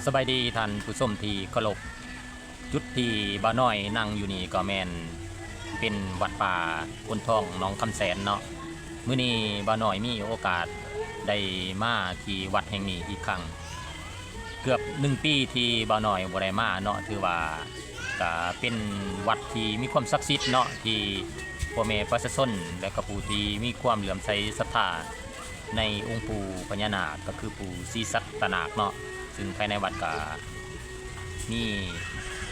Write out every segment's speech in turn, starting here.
ສະບາຍດີທ່ານຜູ້ຊົມທີ່ເຄົາລົບ, ຈຸດທີ່ບ່າວນ້ອຍນັ່ງຢູ່ນີ້ກໍແມ່ນເປັນວັດປ່າໂພນທອງໜອງຄຳແສນເນາະ. ມື້ນີ້ບ່າວນ້ອຍມີໂອກາດໄດ້ມາທີ່ວັດແຫ່ງນີ້ອີກຄັ້ງ. ເກືອບໜຶ່ງປີທີ່ບ່າວນ້ອຍບໍ່ໄດ້ມາເນາະ, ຖືວ່າກະເປັນວັດທີ່ມີຄວາມສັກສິດເນາະ, ທີ່ພໍ່ແມ່ປະຊາຊົນ ແລະ ກໍຜູ້ທີ່ມີຄວາມເຫຼື້ອມໃສສັດທາ ໃນອົງປູພະຍານາກ ກໍຄືປູສີສັດຕະນາກເນາະ, ຊຶ່ງພາຍໃນວັດກໍມີ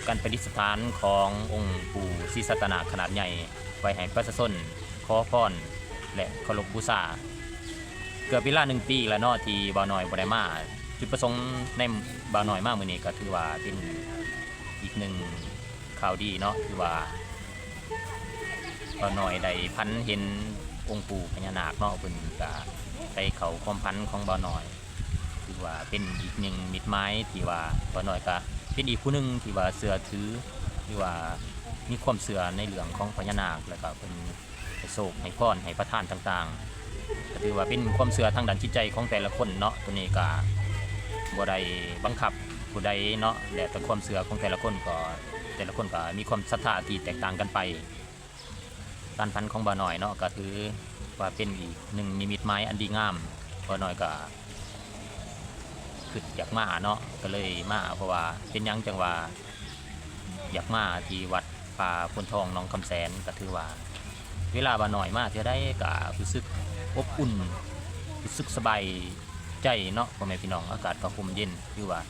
ການປະດິດສະຖານຂອງອົງປູສີສັດຕະນາກຂະໜາດໃຫຍ່ ໄວ້ໃຫ້ປະຊາຊົນຂໍພອນ ແລະ ເຄົາລົບບູຊາ. ເກືອບເວລາໜຶ່ງປີແລ້ວເນາະ ທີ່ບ່າວນ້ອຍບໍ່ໄດ້ມາ. ຈຸດປະສົງໃນບ່າວນ້ອຍມາມື້ນີ້ ກໍຖືວ່າເປັນອີກໜຶ່ງ ຂ່າວດີເນາະ ຄືວ່າບ່າວນ້ອຍໄດ້ຝັນເຫັນອົງປູພະຍານາກເນາະ, ເພິ່ນກະໄດ້ເຂົ້າຄວາມຝັນຂອງບ່າວນ້ອຍ, ຖືວ່າເປັນອີກໜຶ່ງນິມິດໝາຍທີ່ວ່າບ່າວນ້ອຍກະເປັນອີກຜູ້ໜຶ່ງທີ່ວ່າເຊື່ອຖື ຫຼືວ່າມີຄວາມເຊື່ອໃນເລື່ອງຂອງພະຍານາກ, ແລ້ວກະເພິ່ນ ໃຫ້ໂຊກໃຫ້ພອນໃຫ້ປະທານຕ່າງໆ ກໍຖືວ່າເປັນຄວາມເຊື່ອທາງດ້ານຈິດໃຈຂອງແຕ່ລະຄົນເນາະ. ໂຕນີ້ກໍບໍ່ໄດ້ບັງຄັບຜູ້ໃດເນາະ, ແລ້ວແຕ່ຄວາມເຊື່ອຂອງແຕ່ລະຄົນ, ກໍແຕ່ລະຄົນກໍມີຄວາມສັດທາທີ່ແຕກຕ່າງກັນໄປ. ການຝັນຂອງບ່າວນ້ອຍເນາະ ກໍຖືວ່າເປັນອີກໜຶ່ງນິມິດໝາຍອັນດີງາມ, ບ່າວນ້ອຍກໍ ຄິດຢາກມາເນາະ ກໍເລີຍມາ. ເພາະວ່າເປັນຫຍັງຈັ່ງວ່າຢາກມາທີ່ວັດປ່າໂພນທອງໜອງຄຳແສນ? ກໍຖືວ່າເວລາບ່າວນ້ອຍມາເທື່ອໃດກໍຮູ້ສຶກອົບອຸ່ນ, ຮູ້ສຶກສະບາຍໃຈເນາະ ພໍ່ແມ່ພີ່ນ້ອງ. ອາກາດກໍຮົ່ມເຢັນ, ຄືວ່າ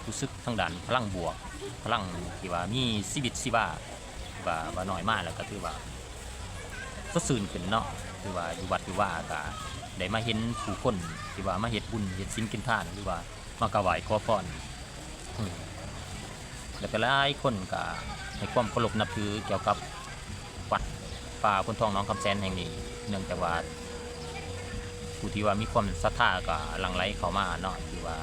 ຮູ້ສຶກທາງດ້ານພະລັງບວກ, ພະລັງທີ່ວ່າມີຊີວິດຊີວາ ວ່າ ວ່ານ້ອຍມາແລ້ວກໍຖືວ່າສົດຊື່ນຂຶ້ນເນາະ. ຄືວ່າຢູ່ວັດຢູ່ວາກໍໄດ້ມາເຫັນຜູ້ຄົນທີ່ວ່າມາເຮັດບຸນເຮັດສິນກິນທານ ຫຼືວ່າມາກາບໄຫວ້ຂໍພອນ ອືມ ແລ້ວກໍຫຼາຍຄົນກໍໃຫ້ຄວາມເຄົາລົບນັບຖືກ່ຽວກັບວັດປ່າໂພນທອງໜອງຄຳແສນແຫ່ງນີ້, ເນື່ອງຈາກວ່າ ຜູ້ທີ່ວ່າມີຄວາມສັດທາກໍຫຼັ່ງໄຫຼເຂົ້າມາເນາະ, ທີ່ວ່າ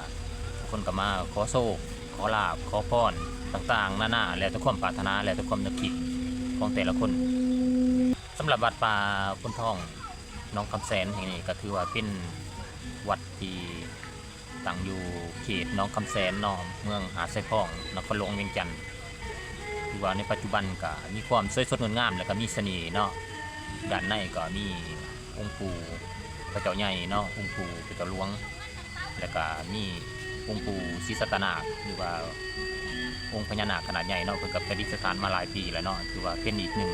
ຄົນກໍມາຂໍໂຊກ ຂໍລາບ ຂໍພອນຕ່າງໆນານາ ແລ້ວແຕ່ຄວາມປາດຖະໜາ ແລ້ວແຕ່ຄວາມນຶກຄິດຂອງແຕ່ລະຄົນ. ສຳລັບວັດປ່າໂພນທອງໜອງຄຳແສນແຫ່ງນີ້ ກໍຖືວ່າເປັນວັດທີ່ ຕັ້ງຢູ່ເຂດໜອງຄຳແສນເນາະ ເມືອງຫາດຊາຍຟອງ ນະຄອນຫຼວງວຽງຈັນ, ຖືວ່າໃນປັດຈຸບັນກໍມີຄວາມສວຍສົດງົດງາມ ແລ້ວກໍມີສະເໜ່ເນາະ. ດ້ານໃນກໍມີອົງປູ່ພະເຈົ້າໃຫຍ່ເນາະ, ອົງປູ່ພະເຈົ້າຫຼວງ, ແລ້ວກໍມີອົງປູ່ສີສັດຕະນາກ ຫຼືວ່າອົງພະຍານາກຂະໜາດໃຫຍ່ເນາະ, ເພິ່ນກໍປະດິດສະຖານມາຫຼາຍປີແລ້ວເນາະ. ຖືວ່າເປັນອີກໜຶ່ງ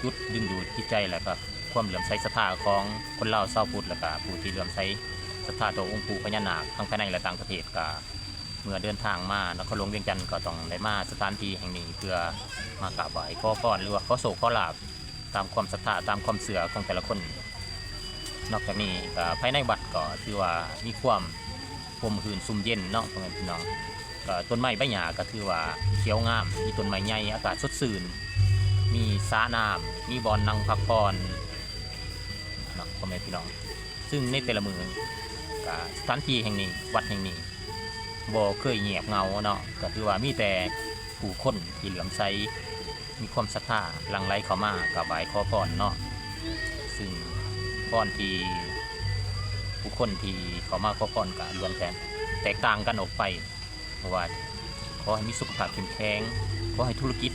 ຈຸດດຶງດູດຈິດໃຈ ແລະ ກໍຄວາມເຫຼື້ອມໃສສັດທາຂອງຄົນລາວຊາວພຸດ ແລະ ກະຜູ້ທີ່ເຫຼື້ອມໃສສັດທາຕໍ່ອົງປູ່ພະຍານາກ ທັງພາຍໃນ ແລະ ຕ່າງປະເທດ. ກະເມື່ອເດີນທາງມານະຄອນຫຼວງວຽງຈັນ ກໍຕ້ອງໄດ້ມາສະຖານທີ່ແຫ່ງນີ້ ເພື່ອມາກາບໄຫວ້ຂໍພອນ ຫຼືວ່າຂໍໂຊກຂໍລາບຕາມຄວາມສັດທາ ຕາມຄວາມເຊື່ອຂອງແຕ່ລະຄົນ. ນອກຈາກນີ້ກະພາຍໃນວັດກໍຖືວ່າມີຄວາມ ຮົ່ມຮື່ນຊຸ່ມເຢັນເນາະ ພໍ່ແມ່ພີ່ນ້ອງ. ກໍຕົ້ນໄມ້ໃບຫຍ້າກໍຖືວ່າຂຽວງາມ, ມີຕົ້ນໄມ້ໃຫຍ່ ອາກາດສົດຊື່ນ, ມີສະນ້ຳ, ມີບ່ອນນັ່ງພັກຜ່ອນເນາະ ພໍ່ແມ່ພີ່ນ້ອງ. ຊຶ່ງໃນແຕ່ລະມື້ກະສະຖານທີ່ແຫ່ງນີ້ ວັດແຫ່ງນີ້ບໍ່ເຄີຍງຽບເຫງົາເນາະ, ກໍຖືວ່າມີແຕ່ຜູ້ຄົນທີ່ເຫຼື້ອມໃສ ມີຄວາມສັດທາຫຼັ່ງໄຫຼເຂົ້າມາກາບໄຫວ້ຂໍພອນເນາະ. ຊຶ່ງພອນທີ່ ຜູ້ຄົນທີ່ເຂົ້າມາຂໍພອນກໍລ້ວນແຕ່ແຕກຕ່າງກັນອອກໄປ, ເພາະວ່າຂໍໃຫ້ມີສຸຂະພາບເຂັ້ມແຂງ, ຂໍໃຫ້ທຸລະກິດ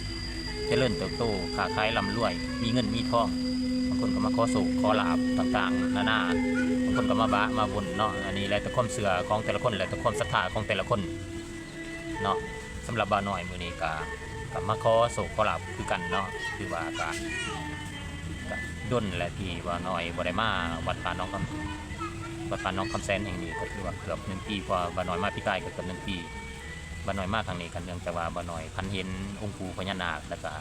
ຈະເລີນເຕີບໂຕ, ຄ້າຂາຍລ່ຳລວຍ, ມີເງິນມີທອງ. ບາງຄົນກໍມາຂໍໂຊກຂໍລາບຕ່າງໆນານາ, ບາງຄົນກໍມາບະມາບົນເນາະ. ອັນນີ້ແລ້ວແຕ່ຄວາມເຊື່ອຂອງແຕ່ລະຄົນ, ແລ້ວແຕ່ຄວາມສັດທາຂອງແຕ່ລະຄົນ ເນາະ. ສຳລັບບ່າວນ້ອຍມື້ນີ້ກະ ກະມາຂໍໂຊກຂໍລາບຄືກັນເນາະ, ຖືວ່າກະ ກະດົນແຫຼະທີ່ບ່າວນ້ອຍບໍ່ໄດ້ມາວັດປ່າໜອງຄຳ ວັດປ່າໜອງຄຳແສນແຫ່ງນີ້ ກໍຖືວ່າເກືອບໜຶ່ງປີ, ເພາະວ່າບ່າວນ້ອຍມາປີກາຍກໍເກືອບໜຶ່ງປີ. ບ່າວນ້ອຍມາຄັ້ງນີ້ກໍເນື່ອງຈາກວ່າບ່າວນ້ອຍຝັນເຫັນອົງປູ່ພະຍານາກ ແລ້ວກະ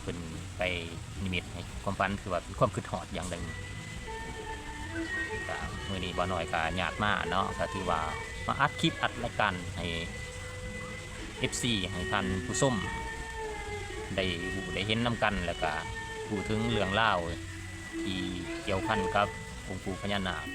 ເພິ່ນໄປນິມິດໃຫ້ຄວາມຝັນ ຄືວ່າເປັນຄວາມຄິດຮອດຢ່າງໜຶ່ງ. ກະມື້ນີ້ບ່າວນ້ອຍກະຍາດມາເນາະ, ກະຖືວ່າມາອັດຄລິບອັດລາຍການໃຫ້ເອັຟຊີ ໃຫ້ທ່ານຜູ້ຊົມໄດ້ຮູ້ໄດ້ເຫັນນຳກັນ, ແລ້ວກະຮູ້ເຖິງເລື່ອງລາວທີ່ກ່ຽວພັນກັບອົງປູ່ພະຍານາກ.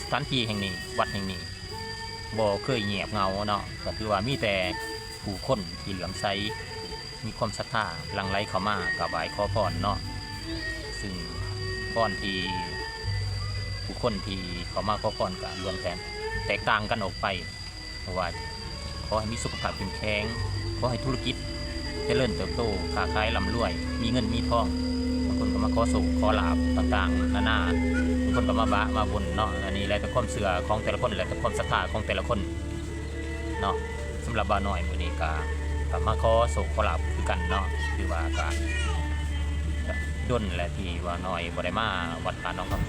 ສະຖານທີ່ແຫ່ງນີ້ ວັດແຫ່ງນີ້ ບໍ່ເຄີຍງຽບເຫງົາເນາະ ກໍຖືວ່າມີແຕ່ຜູ້ຄົນທີ່ເຫຼື້ອມໃສ ມີຄວາມສັດທາຫຼັ່ງໄຫຼເຂົ້າມາກາບໄຫວ້ຂໍພອນເນາະ. ຊຶ່ງພອນທີ່ ຜູ້ຄົນທີ່ເຂົ້າມາຂໍພອນກໍລ້ວນແຕ່ແຕກຕ່າງກັນອອກໄປ ບໍ່ວ່າຂໍໃຫ້ມີສຸຂະພາບເຂັ້ມແຂງ, ຂໍໃຫ້ທຸລະກິດຈະເລີນເຕີບໂຕ, ຄ້າຂາຍລ່ຳລວຍ, ມີເງິນມີທອງ, ບາງຄົນກໍມາຂໍໂຊກຂໍລາບຕ່າງໆນານາ, ບາງຄົນກໍມາບະມາບົນເນາະ. ອັນນີ້ແລ້ວແຕ່ຄວາມເຊື່ອຂອງແຕ່ລະຄົນ ແລ້ວແຕ່ຄວາມສັດທາຂອງແຕ່ລະຄົນເນາະ. ສຳລັບບ່າວນ້ອຍມື້ນີ້ກໍ ກໍມາຂໍໂຊກຂໍລາບຄືກັນເນາະ. ຖືວ່າກໍ ກໍດົນແຫຼະທີ່ບ່າວນ້ອຍບໍ່ໄດ້ມາວັດປ່າໜອງຄຳ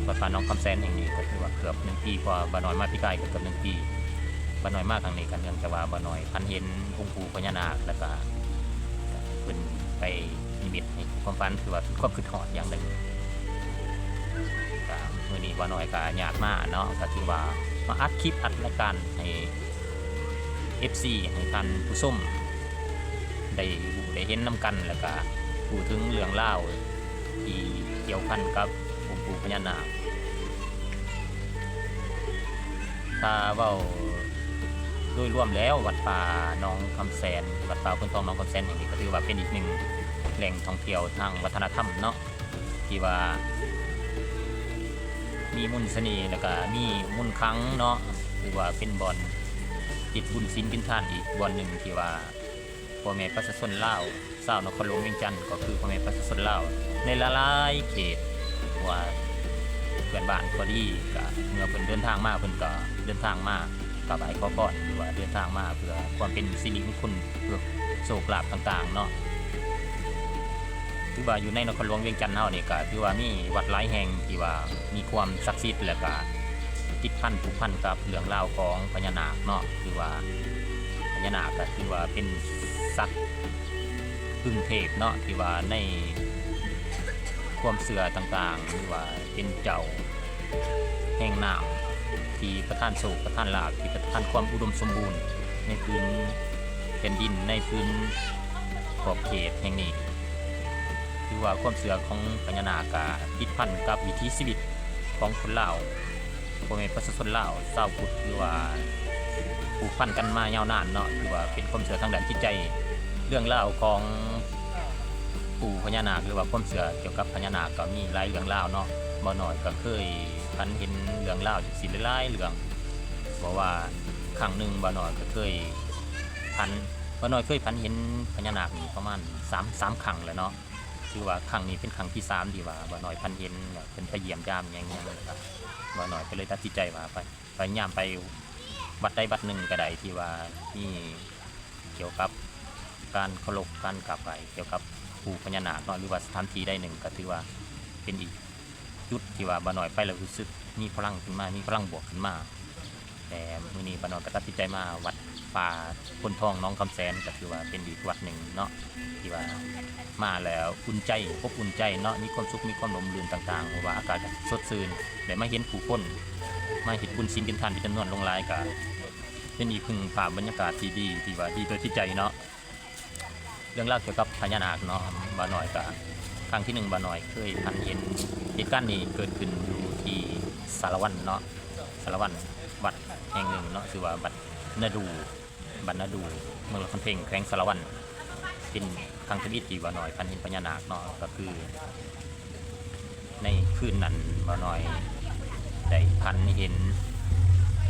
ວັດປ່າໜອງຄຳແສນແຫ່ງນີ້ ກໍຖືວ່າເກືອບໜຶ່ງປີກວ່າ. ບ່າວນ້ອຍມາປີກາຍກໍເກືອບໜຶ່ງປີ. ບ່າວນ້ອຍມາຄັ້ງນີ້ກໍເນື່ອງຈາກວ່າບ່າວນ້ອຍຝັນເຫັນອົງປູພະຍານາກ ແລ້ວກໍເພິ່ນໄປນິມິດໃນຄວາມຝັນ ຖືວ່າເປັນຄວາມຄິດຮອດຢ່າງໜຶ່ງ. ກໍມື້ນີ້ບ່າວນ້ອຍກໍຍາກມາເນາະ ກໍຖືວ່າມາອັດຄລິບອັດລາຍການໃຫ້ ເອັຟຊີ ໃຫ້ທ່ານຜູ້ຊົມໄດ້ຮູ້ໄດ້ເຫັນນຳກັນ ແລ້ວກະເວົ້າເຖິງເລື່ອງລາວທີ່ກ່ຽວພັນກັບອົງປູພະຍານາກ. ຖ້າເວົ້າໂດຍລວມແລ້ວ ວັດປ່າໜອງຄຳແສນ ວັດປ່າໂພນທອງໜອງຄຳແສນແຫ່ງນີ້ ກໍຖືວ່າເປັນອີກໜຶ່ງແຫຼ່ງທ່ອງທ່ຽວທາງວັດທະນະທຳເນາະ ທີ່ວ່າມີມົນສະເໜ່ ແລ້ວກະມີມົນຄັງເນາະ ຖືວ່າເປັນບ່ອນເຮັດບຸນສິນກິນທານອີກບ່ອນໜຶ່ງ ທີ່ວ່າພໍ່ແມ່ປະຊາຊົນລາວ ຊາວນະຄອນຫຼວງວຽງຈັນ ກໍຄືພໍ່ແມ່ປະຊາຊົນລາວໃນຫຼາຍໆເຂດ ວ່າເພື່ອນບ້ານກໍດີ ກະເມື່ອເພິ່ນເດີນທາງມາ ເພິ່ນກໍເດີນທາງມາກາບໄຫວ້ຂໍພອນ ຫຼືວ່າເດີນທາງມາເພື່ອຄວາມເປັນສິລິມຸງຄຸນ ເພື່ອໂຊກລາບຕ່າງໆເນາະ. ຖືວ່າຢູ່ໃນນະຄອນຫຼວງວຽງຈັນເຮົານີ້ ກໍຖືວ່າມີວັດຫຼາຍແຫ່ງທີ່ວ່າມີຄວາມສັກສິດ ແລ້ວກະຕິດພັນຜູກພັນກັບເລື່ອງລາວຂອງພະຍານາກເນາະ. ຖືວ່າພະຍານາກກໍຖືວ່າເປັນສັດປຶ້ມເທບເນາະ ທີ່ວ່າໃນຄວາມເຊື່ອຕ່າງໆ ຫຼືວ່າເປັນເຈົ້າ ແຫ່ງນ້ຳທີ່ປະທານໂຊກປະທານລາບ ທີ່ປະທານຄວາມອຸດົມສົມບູນໃນພື້ນແຜ່ນດິນ ໃນພື້ນຂອບເຂດແຫ່ງນີ້. ຖືວ່າຄວາມເຊື່ອຂອງພະຍານາກກະຕິດພັນກັບວິຖີຊີວິດຂອງຄົນລາວ ພໍ່ແມ່ປະຊາຊົນລາວຊາວພຸດ ຖືວ່າຜູກພັນກັນມາຍາວນານເນາະ. ຖືວ່າເປັນຄວາມເຊື່ອທາງດ້ານຈິດໃຈ ເລື່ອງລາວຂອງ ປູພະຍານາກ ຫຼືວ່າຄວາມເຊື່ອກ່ຽວກັບພະຍານາກກໍມີຫຼາຍເລື່ອງລາວເນາະ. ບ່າວນ້ອຍກໍເຄີຍຝັນເຫັນເລື່ອງລາວຈັ່ງຊີ້ຫຼາຍໆເລື່ອງ ເພາະວ່າຄັ້ງໜຶ່ງບ່າວນ້ອຍກໍເຄີຍຝັນ ບ່າວນ້ອຍເຄີຍຝັນເຫັນພະຍານາກນີ້ປະມານສາມ ສາມຄັ້ງແລ້ວເນາະ. ຖືວ່າຄັ້ງນີ້ເປັນຄັ້ງທີສາມທີ່ວ່າບ່າວນ້ອຍຝັນເຫັນ ເພິ່ນໄປຢ້ຽມຢາມຫຍັງໆ ແລ້ວກໍບ່າວນ້ອຍກໍເລີຍຕັດສິນໃຈວ່າໄປ ພະຍາຍາມໄປວັດໃດວັດໜຶ່ງກໍໄດ້ ທີ່ວ່າມີ ກ່ຽວກັບການເຄົາລົບການກາບໄຫວ້ກ່ຽວກັບປູພະຍານາກເນາະ ຫຼືວ່າສະຖານທີ່ໃດໜຶ່ງ ກໍຖືວ່າເປັນອີກຈຸດທີ່ວ່າບ່າວນ້ອຍໄປແລ້ວຮູ້ສຶກມີພະລັງຂຶ້ນມາ ມີພະລັງບວກຂຶ້ນມາ. ແຕ່ມື້ນີ້ບ່າວນ້ອຍກໍຕັດສິນໃຈມາວັດປ່າໂພນທອງໜອງຄຳແສນ ກໍຖືວ່າເປັນອີກວັດໜຶ່ງເນາະ ທີ່ວ່າມາແລ້ວອຸ່ນໃຈ ອົບອຸ່ນໃຈເນາະ ມີຄວາມສຸກ ມີຄວາມຮົ່ມລື່ນຕ່າງໆ ເພາະວ່າອາກາດກໍສົດຊື່ນ ໄດ້ມາເຫັນຜູ້ຄົນ ມາເຮັດບຸນສິນກິນທານເປັນຈຳນວນຫຼວງຫຼາຍ ກໍ ເປັນອີກໜຶ່ງພາບບັນຍາກາດທີ່ດີ ທີ່ວ່າດີຕໍ່ຈິດໃຈເນາະ. ເລື່ອງລາວກ່ຽວກັບພະຍານາກເນາະ ບ່າວນ້ອຍກະ ຄັ້ງທີໜຶ່ງ ບ່າວນ້ອຍເຄີຍຝັນເຫັນ ເຫດການນີ້ເກີດຂຶ້ນຢູ່ທີ່ສາລະວັນເນາະ ສາລະວັນ ວັດແຫ່ງໜຶ່ງເນາະ ຊື່ວ່າວັດນາດູ ບ້ານນາດູ ເມືອງລະຄອນເພັງ ແຂວງສາລະວັນ ເປັນຄັ້ງທຳອິດທີ່ບ່າວນ້ອຍຝັນເຫັນພະຍານາກເນາະ ກໍຄື ໃນຄືນນັ້ນ ບ່າວນ້ອຍໄດ້ຝັນເຫັນ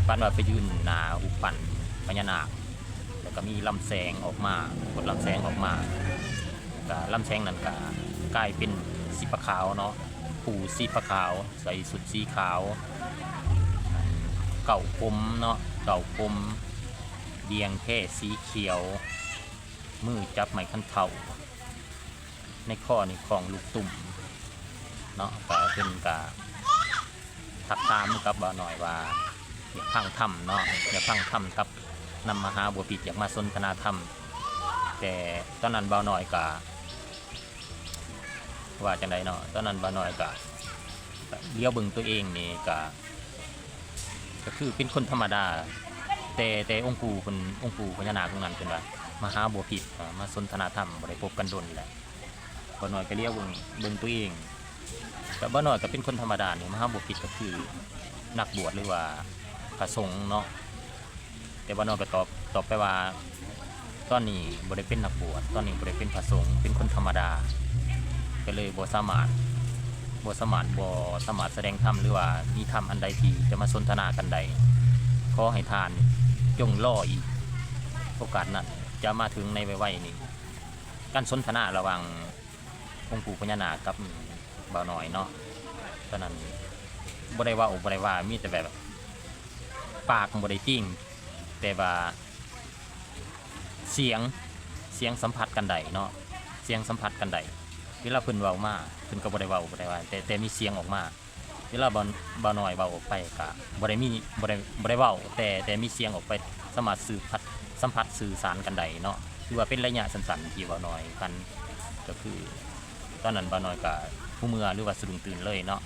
ຝັນວ່າໄປຢືນໜ້າຮູບປັ້ນພະຍານາກ ແລ້ວກໍມີລຳແສງອອກມາ ກົດລຳແສງອອກມາ ກໍລຳແສງນັ້ນກໍກາຍເປັນສີຟ້າຂາວເນາະ ປູສີຟ້າຂາວ ໃສ່ຊຸດສີຂາວ ເກົ້າຜົມເນາະ ເກົ້າຜົມ ບ່ຽງແພສີຂຽວ ມືຈັບໄມ້ຄັນເທົາ ໃນຄໍນີ້ຄ້ອງລູກຕຸ້ມເນາະ ກໍເພິ່ນກໍທັກຖາມກັບບ່າວນ້ອຍວ່າ ຢາກຟັງທຳເນາະ ຢາກຟັງທຳກັບນຳມະຫາບົວພິດ ຢາກມາສົນທະນາທຳ. ແຕ່ຕອນນັ້ນບ່າວນ້ອຍກໍ ວ່າຈັ່ງໃດເນາະ ຕອນນັ້ນບ່າວນ້ອຍກໍ ກໍຫຼຽວເບິ່ງຕົວເອງນີ້ກໍ ກໍຄືເປັນຄົນທຳມະດາ ແຕ່ ແຕ່ອົງປູເພິ່ນ ອົງປູພະຍານາກອົງນັ້ນເພິ່ນວ່າ ມະຫາບົວພິດ ມາສົນທະນາທຳ ບໍ່ໄດ້ພົບກັນດົນແລ້ວ. ບ່າວນ້ອຍກໍຫຼຽວເບິ່ງ ເບິ່ງຕົວເອງ ກໍບ່າວນ້ອຍກໍເປັນຄົນທຳມະດານີ້ ມະຫາບົວພິດກໍຄື ນັກບວດ ຫຼືວ່າພະສົງເນາະ. ແຕ່ບ່າວນ້ອຍກໍຕອບ ຕອບໄປວ່າ ຕອນນີ້ບໍ່ໄດ້ເປັນນັກບວດ, ຕອນນີ້ບໍ່ໄດ້ເປັນພະສົງ, ເປັນຄົນທຳມະດາ, ກໍເລີຍບໍ່ສາມາດ ບໍ່ສາມາດ ບໍ່ສາມາດສະແດງທຳ ຫຼືວ່າມີທຳອັນໃດທີ່ຈະມາສົນທະນາກັນໄດ້. ຂໍໃຫ້ທ່ານຈົ່ງລໍອີກໂອກາດນັ້ນຈະມາເຖິງໃນໄວໆນີ້. ການສົນທະນາລະຫວ່າງອົງປູພະຍານາກກັບບ່າວນ້ອຍເນາະ, ຕອນນັ້ນບໍ່ໄດ້ເວົ້າບໍ່ໄດ້ວ່າ ມີແຕ່ແບບປາກບໍ່ໄດ້ຕິງ, ແຕ່ວ່າ ສຽງ ສຽງສຳຜັດກັນໄດ້ເນາະ, ສຽງສຳຜັດກັນໄດ້. ເວລາເພິ່ນເວົ້າມາ ເພິ່ນກໍບໍ່ໄດ້ເວົ້າ ບໍ່ໄດ້ວ່າ ແຕ່ ແຕ່ມີສຽງອອກມາ. ເວລາບ່າວ ບ່າວນ້ອຍເວົ້າອອກໄປ ກໍບໍ່ໄດ້ມີ ບໍ່ໄດ້ ບໍ່ໄດ້ເວົ້າ ແຕ່ ແຕ່ມີສຽງອອກໄປ ສາມາດສື່ພັດ ສຳຜັດສື່ສານກັນໄດ້ເນາະ. ຖືວ່າເປັນໄລຍະສັ້ນໆ ທີ່ບ່າວນ້ອຍພັນ ກໍຄື ຕອນນັ້ນບ່າວນ້ອຍກໍຮູ້ເມື່ອ ຫຼືວ່າສະດຸ້ງຕື່ນເລີຍເນາະ.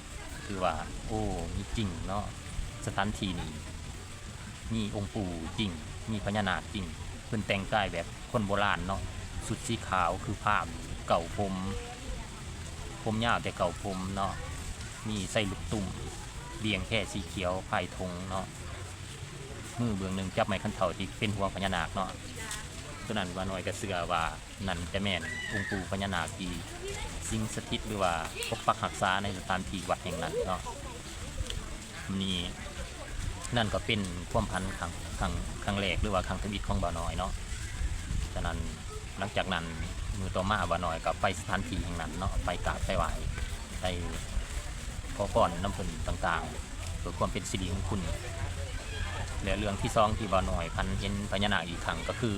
ຄືວ່າ ໂອ້ ມີຈິງເນາະ, ສະຖານທີ່ນີ້ມີອົງປູຈິງ, ມີພະຍານາກຈິງ. ເພິ່ນແຕ່ງກາຍແບບຄົນໂບລານເນາະ, ຊຸດສີຂາວຄືພາມ, ເກົ້າຜົມ, ຜົມຍາວແຕ່ເກົ້າຜົມເນາະ, ມີໄຊລູກຕຸ້ມ, ບ່ຽງແຄສີຂຽວ, ພາຍຖົງເນາະ, ມືເບື້ອງໜຶ່ງຈັບໄມ້ຄັນເທົ້າທີ່ເປັນຫົວພະຍານາກເນາະ. ໂຕນັ້ນບ່າວນ້ອຍກໍເຊື່ອວ່າ ນັ້ນຈະແມ່ນອົງປູພະຍານາກທີ່ສິງສະຖິດ ຫຼືວ່າປົກປັກຮັກສາໃນສະຖານທີ່ວັດແຫ່ງນັ້ນເນາະ. ນີ້ ນັ້ນກໍເປັນຄວາມຝັນຄັ້ງ ຄັ້ງ ຄັ້ງແລກ ຫຼືວ່າຄັ້ງທຳອິດຂອງບ່າວນ້ອຍເນາະ. ສະນັ້ນ ຫຼັງຈາກນັ້ນ ມື້ຕໍ່ມາບ່າວນ້ອຍກໍໄປສະຖານທີ່ແຫ່ງນັ້ນເນາະ, ໄປກາບໄປໄຫວ້ ໄປຂໍພອນນຳເພິ່ນຕ່າງໆ ເພື່ອຄວາມເປັນສິລິມຸງຄຸນ. ແລະ ເລື່ອງທີສອງທີ່ບ່າວນ້ອຍພັນເຫັນພະຍານາກອີກຄັ້ງ ກໍຄື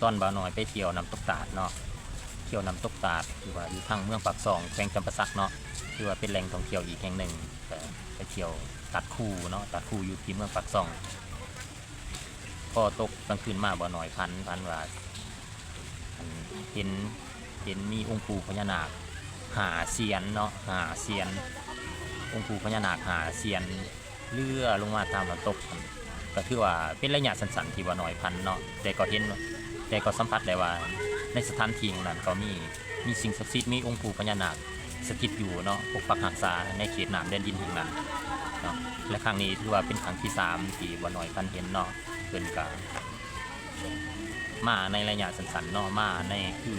ຕອນບ່າວນ້ອຍໄປທ່ຽວນ້ຳຕົກຕາດເນາະ, ທ່ຽວນ້ຳຕົກຕາດ ຖືວ່າຢູ່ທາງເມືອງປາກຊ່ອງ ແຂວງຈຳປາສັກເນາະ, ຖືວ່າເປັນແຫຼ່ງທ່ອງທ່ຽວອີກແຫ່ງໜຶ່ງ, ກໍໄປທ່ຽວຕາດຄູເນາະ, ຕາດຄູຢູ່ທີ່ເມືອງປາກຊ່ອງ. ພໍຕົກກາງຄືນມາ ບ່າວນ້ອຍຝັນ ຝັນວ່າ ອັນ ເຫັນ ເຫັນມີອົງປູພະຍານາກຫ້າສຽນເນາະ, ຫ້າສຽນ, ອົງປູພະຍານາກຫ້າສຽນ ເລືອລົງມາຕາມນ້ຳຕົກຫັ້ນ. ກໍຖືວ່າເປັນໄລຍະສັ້ນໆ ທີ່ບ່າວນ້ອຍຝັນເນາະ, ແຕ່ກໍເຫັນ ແຕ່ກໍສຳຜັດໄດ້ວ່າ ໃນສະຖານທີ່ນັ້ນກໍມີ ມີສິ່ງສັກສິດ, ມີອົງປູພະຍານາກສະຖິດຢູ່ເນາະ, ປົກປັກຮັກສາໃນເຂດນ້ຳແດນດິນແຫ່ງນັ້ນເນາະ. ແລະ ຄັ້ງນີ້ຖືວ່າເປັນຄັ້ງທີສາມທີ່ບ່າວນ້ອຍຝັນເຫັນເນາະ, ເພິ່ນກໍ ມາໃນໄລຍະສັ້ນໆເນາະ, ມາໃນຄື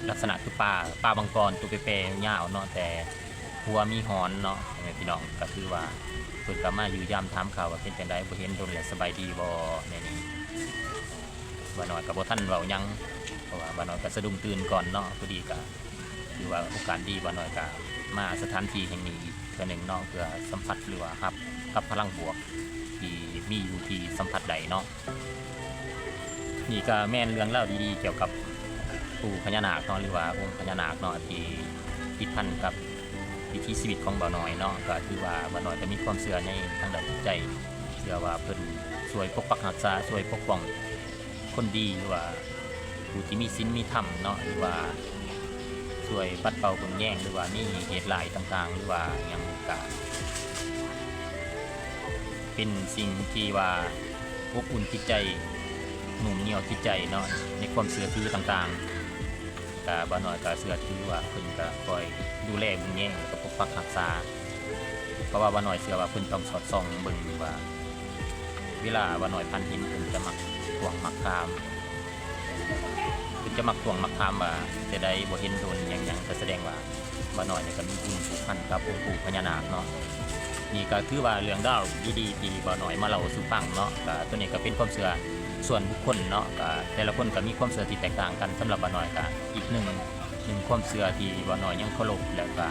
ລັກສະນະຄືປ່າ ປ່າບັງກອນ ໂຕແປໆຍາວເນາະ, ແຕ່ຫົວມີຫອນເນາະ ພໍ່ແມ່ພີ່ນ້ອງ. ກໍຄືວ່າເພິ່ນກໍມາຢ້ຽມຢາມຖາມຂ່າວວ່າເປັນຈັ່ງໃດ ບໍ່ເຫັນດົນແລ້ວ ສະບາຍດີບໍ່ ແນວນີ້. ບ່າວນ້ອຍກໍບໍ່ທັນເວົ້າຫຍັງ ເພາະວ່າບ່າວນ້ອຍກໍສະດຸ້ງຕື່ນກ່ອນເນາະ. ພໍດີກໍຖືວ່າໂອກາດດີ ບ່າວນ້ອຍກໍມາສະຖານທີ່ແຫ່ງນີ້ອີກເທື່ອໜຶ່ງເນາະ ເພື່ອສຳຜັດ ຫຼືວ່າຮັບກັບພະລັງບວກທີ່ມີຢູ່ ທີ່ສຳຜັດໄດ້ເນາະ. ນີ້ກໍແມ່ນເລື່ອງລາວດີໆກ່ຽວກັບປູພະຍານາກເນາະ ຫຼືວ່າອົງພະຍານາກເນາະ ທີ່ຕິດພັນກັບວິຖີຊີວິດຂອງບ່າວນ້ອຍເນາະ. ກໍຖືວ່າບ່າວນ້ອຍກໍມີຄວາມເຊື່ອໃນທາງດ້ານຈິດໃຈ, ເຊື່ອວ່າເພິ່ນຊ່ວຍປົກປັກຮັກສາ, ຊ່ວຍປົກປ້ອງຄົນດີ ຫຼືວ່າຜູ້ທີ່ມີສິນມີທຳເນາະ, ຫຼືວ່າຊ່ວຍປັດເປົ່າເບິ່ງແຍງ ຫຼືວ່າມີເຫດຮ້າຍຕ່າງໆ ຫຼືວ່າຫຍັງ ກະ ເປັນສິ່ງທີ່ວ່າອົບອຸ່ນຈິດໃຈ, ໜູ່ມໜຽວຈິດໃຈເນາະ ໃນຄວາມເຊື່ອຖືຕ່າງໆ. ກະບ່າວນ້ອຍກະເຊື່ອຖືວ່າເພິ່ນກະຄອຍດູແລເບິ່ງແຍງ ແລ້ວກະປົກປັກຮັກສາ, ເພາະວ່າບ່າວນ້ອຍເຊື່ອວ່າເພິ່ນຕ້ອງສອດສ່ອງເບິ່ງວ່າ ເວລາບ່າວນ້ອຍພັນເຫັນ ເພິ່ນຈະມັກທ້ວງມັກຖາມ ເພິ່ນຈະມັກທ້ວງມັກຖາມວ່າ ແຕ່ໃດບໍ່ເຫັນໂດນຫຍັງໆ ກະສະແດງວ່າ ບ່າວນ້ອຍນີ້ກໍມີບຸນຜູກພັນກັບອົງປູພະຍານາກເນາະ. ນີ້ກໍຖືວ່າເລື່ອງລາວດີໆ ທີ່ບ່າວນ້ອຍມາເລົ່າສູ່ຟັງເນາະ, ກໍໂຕນີ້ກໍເປັນຄວາມເຊື່ອສ່ວນບຸກຄົນເນາະ, ກໍແຕ່ລະຄົນກໍມີຄວາມເຊື່ອທີ່ແຕກຕ່າງກັນ. ສຳລັບບ່າວນ້ອຍກໍອີກໜຶ່ງ ໜຶ່ງຄວາມເຊື່ອທີ່ບ່າວນ້ອຍຍັງເຄົາລົບ ແລ້ວກໍ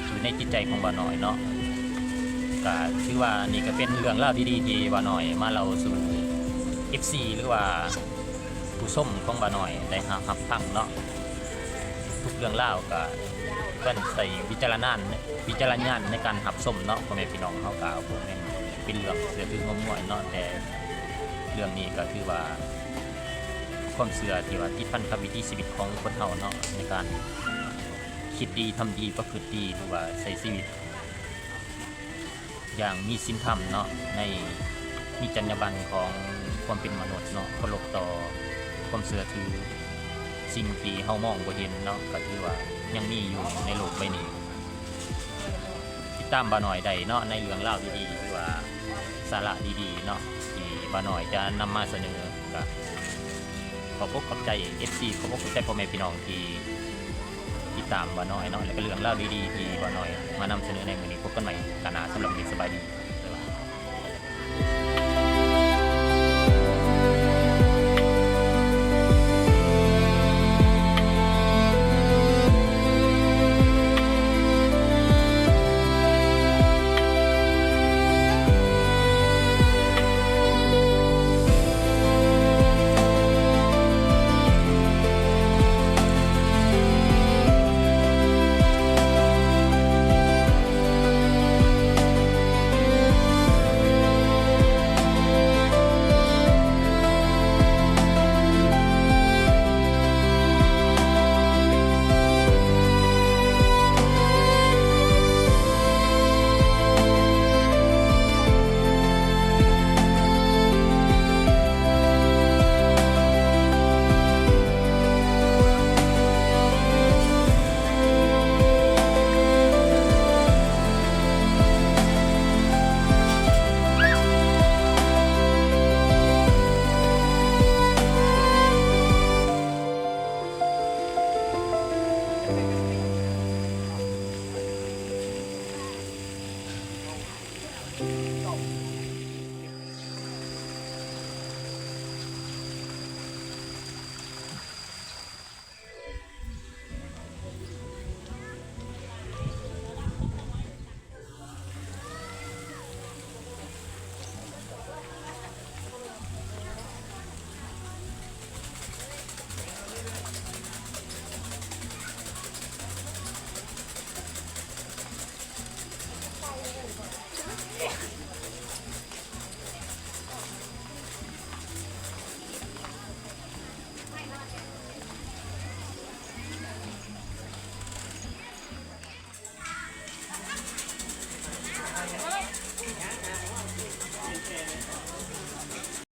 ຢູ່ໃນຈິດໃຈຂອງບ່າວນ້ອຍເນາະ. ກໍຖືວ່ານີ້ກໍເປັນເລື່ອງລາວດີໆ ທີ່ບ່າວນ້ອຍມາເລົ່າສູ່ເອັຟຊີ ຫຼືວ່າ ຜູ້ຊົມຂອງບ່າວນ້ອຍໄດ້ຮັບ ຮັບຟັງເນາະ. ທຸກເລື່ອງລາວກະຄວນໃຊ້ວິຈາລະນານ ວິຈາລະນະຍານໃນການຮັບຊົມເນາະ ພໍ່ແມ່ພີ່ນ້ອງເຮົາ. ກະບໍ່ແມ່ນເປັນເລື່ອງເຊື່ອຖືງົມງາຍເນາະ, ແຕ່ເລື່ອງນີ້ກະຖືວ່າຄວາມເຊື່ອທີ່ວ່າຕິດພັນກັບວິຖີຊີວິດຂອງຄົນເຮົາເນາະ ໃນການຄິດດີ ທຳດີ ປະພຶດດີ ຫຼືວ່າໃຊ້ຊີວິດ ຢ່າງມີສິນທຳເນາະ ໃນມີຈັນຍາບັນຂອງຄວາມເປັນມະນຸດເນາະ, ເຄົາລົບຕໍ່ຄວາມເຊື່ອຖືສິ່ງທີ່ເຮົາມອງບໍ່ເຫັນເນາະ, ກໍຖືວ່າຍັງມີຢູ່ໃນໂລກໃບນີ້ ທີ່ ຕາມບ່າວນ້ອຍໄດ້ເນາະ ໃນເລື່ອງລາວດີໆ ຫຼືວ່າສາລະດີໆເນາະ ທີ່ບ່າວນ້ອຍຈະນຳມາສະເໜີ. ກໍຂອບອົກຂອບໃຈເອັຟຊີ ຂອບອົກຂອບໃຈພໍ່ແມ່ພີ່ນ້ອງທີ່ຕິດຕາມບ່າວນ້ອຍເນາະ ແລະກໍເລື່ອງລາວດີໆທີ່ບ່າວນ້ອຍມານຳສະເໜີໃນມື້ນີ້. ພົບກັນໃໝ່ໂອກາດໜ້າ ສຳລັບມື້ນີ້ສະບາຍດີ.